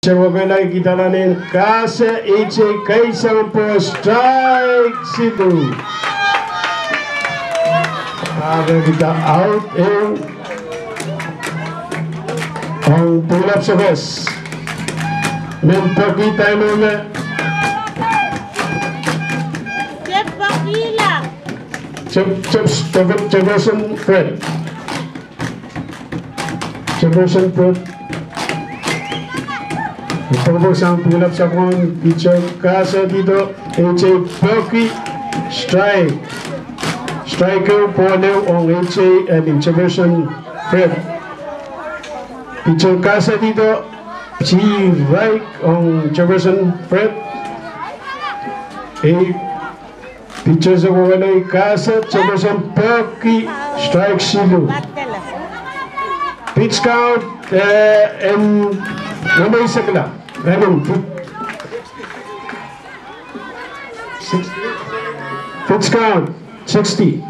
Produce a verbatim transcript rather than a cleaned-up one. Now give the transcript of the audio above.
Sewekela kitail en kase, H A keisang pwe strike silu. Ahpw kitail out ehu. Ong pwulap sekes. Men peki time me. Jep pekila. Jep, Jep, Jep, Jefferson Fred. Jefferson Fred. Pokpok sang pwulap sapwung, pitcher kasetdo, H A peki, strike. Strike ehu, ball ehu ong H A and Jefferson Fred. Pitcher kasetdo, strike ong Jefferson Fred. A Pitcher sewekela kaset, Jefferson peki, strike silu. Pitch count, eh, en ngehi sekila. Emen, pi-, six-, pitch count, sixty.